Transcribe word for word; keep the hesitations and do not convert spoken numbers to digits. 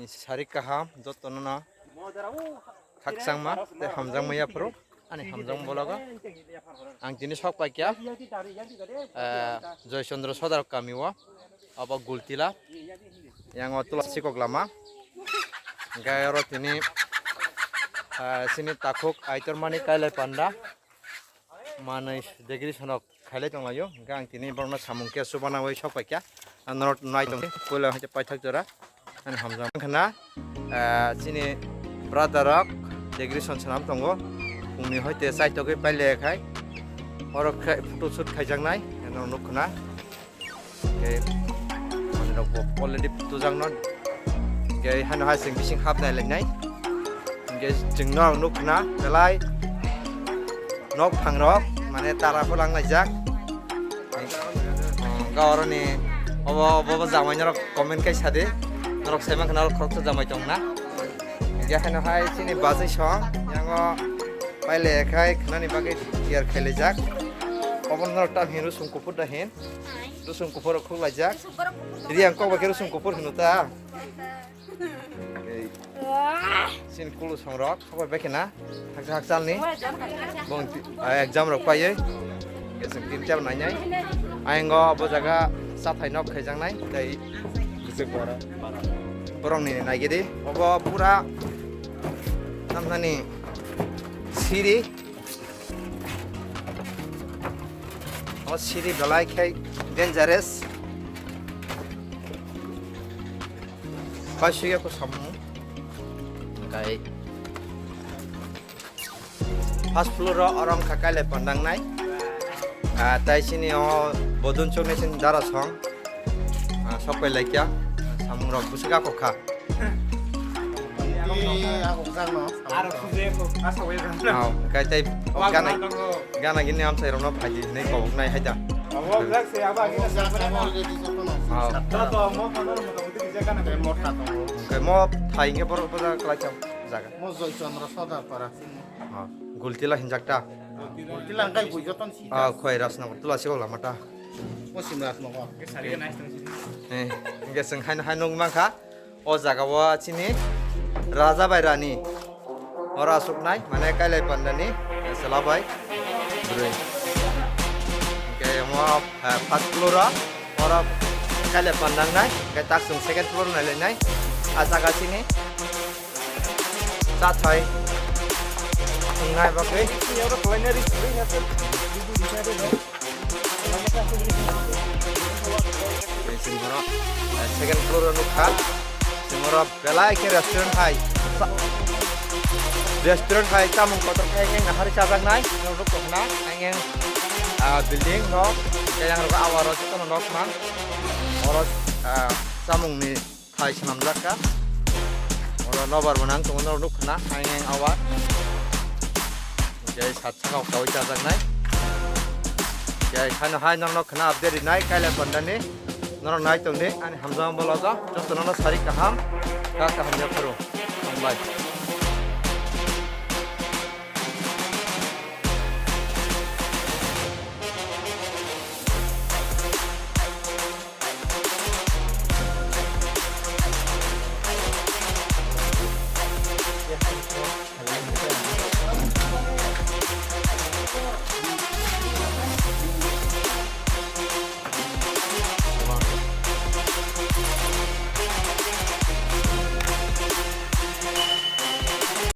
Sari kaham, jotono no khakchangma tei hamjakma yaphuru ani hamjakma bologo. Ang tini sok paikha, eh, Joy Chandra Sodar kami o, abo Gultila, yang o Tulasi kok lama. Hingke oro tini, eh, chini takhuk Aitormani Kailai Panda. Manwi decoration rok khailai tonglaio, hingke ang tini borokno samung khe chubanaui sok paikha. Ang norok nai tongkhe, puila hwnkhe paithak jora ani hamjak khna, ah, chini brother rok decoration swnam tongo, phungni hoite chaitokgwi pailaiya khai, oro khe photo shoot khaijaknai, norok nukkha. Hingke manwirok bo already tujakno. Hingke hano hai chwng bising hapnai lainai. Hingke chwngno ang nukna belai nok phangrok mane tara phulang laijak. Hingke oroni obo, obo, obo jamaino rok comment kai sadi. Norok sai mankha norok khoroksa jamai tongna. Hingke hano hai chini bajai song yango paile khai khnani bagwi tiyar khailaijak. Obo norok tam hin rusung kuphur da hin. Rusung kuphur rok khuk laijak. Riyang kok bai khe rusung kuphur hino ta. Ei, sin kulu songrok, kok bai khe na. Haksa haksalni. Bong ti-, ah, exam rok paiye. Keseng tin char nainai. Ayango abo jaga chathai nok khaijaknai. Tei borokni naigidi. Obo pura tamnani siri. O siri belai khe dangerous. Paisuya ko samung. Hingkai first floor o orong kha kailai pandangnai. Ah, tai sini o bodun chokni sini dara song. Ah, sok pai laikya. Samung rok bwswk akhok kha. Tini akhok jakno. Aro suje ko asa we jang. Ah, kai tai Wal gana, tongo. Gana gini amsai rokno phaidi hinwi kobok nai haida. Abo black se aba gini. Akhok jakno already jotono. Ah. Joto mo kono motamuti rijak gana. Kai mo thai hingke borok boja kwlai cham jaga. Mo Joy Chandra Sodar para. Ah, Gultila hinjak ta. Gultila hingkai bui joton si. Ah, khoi Rajnagar Tulasi o lama ta. Mo Simrajnagar. Eh, hingke chwng haino hai nukmankha. O jaga o chini raja bai rani oro aswknai, mane kailai pandani chwla bai bwrwi. Hingke omo, eh, first floor o oro kailai pandangnai, hingke tak chwng second floor nailainai. A jaga chini chathai wngnai bagwi. Chwng bono, eh, second floor o nukha. Chwng oro belai khe restaurant hai. Sa-, restaurant hai chamung kotor khe eng eng hari chajaknai. Norok rok kokna eng eng, ah, building no. Khe yang rok awaro jotono nok mang. Oro, ah, chamung ni Thai swnamjak kha. Oro nobar bo nang tongo, norok nukha na, ayang awa. Jai sat saka kawi chajaknai. Jai khano hai norok khna update rinai, kailai pandani. Norok nai tongdi, ani hamjama bologo. Joto nono sari kaham, ka kaham yaphuru. Hambai.